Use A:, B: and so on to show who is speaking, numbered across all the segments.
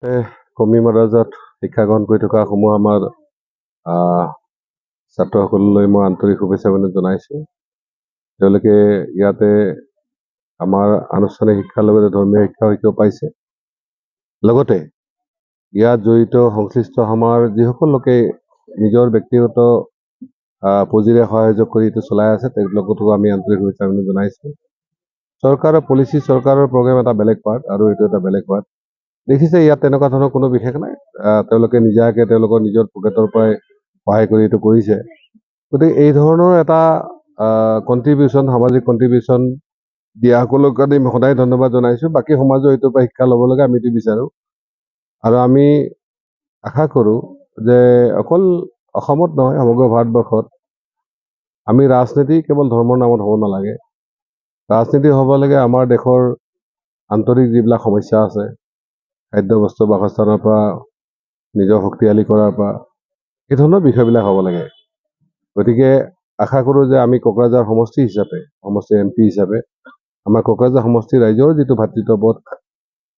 A: কৌমি মাদ্ৰাজাত শিক্ষা গ্ৰহণ কৰি থকা সমূহ আমাৰ ছাত্ৰসকললৈ মই আন্তৰিক শুভেচ্ছা অভিনন্দন জনাইছোঁ। তেওঁলোকে ইয়াতে আমাৰ আনুষ্ঠানিক শিক্ষাৰ লগতে ধৰ্মীয় শিক্ষাও শিকিব পাইছে। লগতে ইয়াত জড়িত সংশ্লিষ্ট আমাৰ যিসকল লোকে নিজৰ ব্যক্তিগত পুঁজিৰে সহায় কৰি এইটো চলাই আছে, তেওঁলোকতো আমি আন্তৰিক শুভেচ্ছা অভিনন্দন জনাইছোঁ। চৰকাৰৰ পলিচি, চৰকাৰৰ প্ৰগ্ৰেম এটা বেলেগ পাৰ্ট আৰু এইটো এটা বেলেগ পাৰ্ট। দেখিছে, ইয়াত তেনেকুৱা ধৰণৰ কোনো বিশেষ নাই। তেওঁলোকে নিজাকে তেওঁলোকৰ নিজৰ পকেটৰ পৰাই সহায় কৰি এইটো কৰিছে। গতিকে এই ধৰণৰ এটা কণ্ট্ৰিবিউশ্যন, সামাজিক কণ্ট্ৰিবিউশ্যন দিয়াসকলৰ কাৰণে আমি সদায় ধন্যবাদ জনাইছোঁ। বাকী সমাজেও এইটোৰ পৰা শিক্ষা ল'ব লাগে, আমি এইটো বিচাৰোঁ। আৰু আমি আশা কৰোঁ যে অকল অসমত নহয়, সমগ্ৰ ভাৰতবৰ্ষত আমি ৰাজনীতি কেৱল ধৰ্মৰ নামত হ'ব নালাগে। ৰাজনীতি হ'ব লাগে আমাৰ দেশৰ আন্তৰিক যিবিলাক সমস্যা আছে, খাদ্য বস্তু, বাসস্থানৰ পৰা নিজৰ শক্তিশালী কৰাৰ পৰা এই ধৰণৰ বিষয়বিলাক হ'ব লাগে। গতিকে আশা কৰোঁ যে আমি কোকৰাঝাৰ সমষ্টি হিচাপে, সমষ্টিৰ এম পি হিচাপে আমাৰ কোকৰাঝাৰ সমষ্টিৰ ৰাইজৰ যিটো ভাতৃত্ববোধ,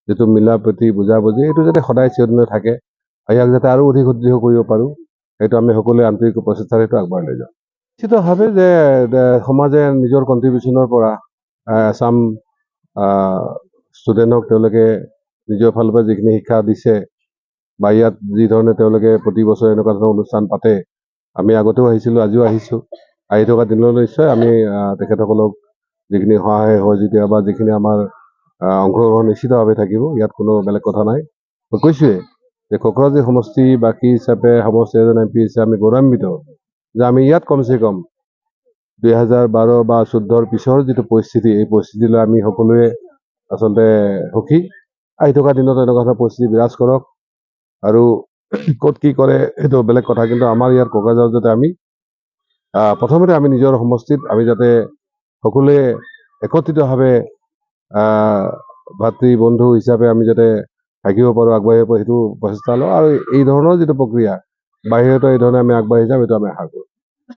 A: যিটো মিলা প্ৰীতি, বুজাবুজি, এইটো যাতে সদায় চিৰদিনে থাকে আৰু ইয়াক যাতে আৰু অধিক সুদৃঢ় কৰিব পাৰোঁ, সেইটো আমি সকলোৱে আন্তৰিক প্ৰচেষ্টাৰে সেইটো আগবঢ়াই লৈ যাওঁ। নিশ্চিতভাৱে যে সমাজে নিজৰ কণ্ট্ৰিবিউশ্যনৰ পৰা এচাম ষ্টুডেণ্টক তেওঁলোকে নিজৰ ফালৰ পৰা যিখিনি শিক্ষা দিছে বা ইয়াত যি ধৰণে তেওঁলোকে প্ৰতি বছৰে এনেকুৱা ধৰণৰ অনুষ্ঠান পাতে, আমি আগতেও আহিছিলোঁ, আজিও আহিছোঁ, আহি থকা দিনলৈ নিশ্চয় আমি তেখেতসকলক যিখিনি সহায় সহযোগিতা বা যিখিনি আমাৰ অংশগ্ৰহণ নিশ্চিতভাৱে থাকিব। ইয়াত কোনো বেলেগ কথা নাই। মই কৈছোঁৱেই যে কোকৰাঝাৰ সমষ্টিবাসী হিচাপে, সমষ্টিৰ এজন এম পি হিচাপে আমি গৌৰৱান্বিত যে আমি ইয়াত কমচে কম 2012 বা 14ৰ পিছৰ যিটো পৰিস্থিতি, এই পৰিস্থিতিলৈ আমি সকলোৱে আচলতে সুখী। আহি থকা দিনত এনেকুৱা ধৰণৰ পৰিস্থিতি বিৰাজ কৰক আৰু ক'ত কি কৰে সেইটো বেলেগ কথা, কিন্তু আমাৰ ইয়াত কোকৰাঝাৰত যাতে আমি প্ৰথমতে আমি নিজৰ সমষ্টিত আমি যাতে সকলোৱে একত্ৰিতভাৱে ভাতৃ বন্ধু হিচাপে আমি যাতে থাকিব পাৰোঁ, আগবাঢ়িব পাৰোঁ, সেইটো প্ৰচেষ্টা লওঁ। আৰু এই ধৰণৰ যিটো প্ৰক্ৰিয়া বাহিৰতো এই ধৰণে আমি আগবাঢ়ি যাম, এইটো আমি আশা কৰোঁ।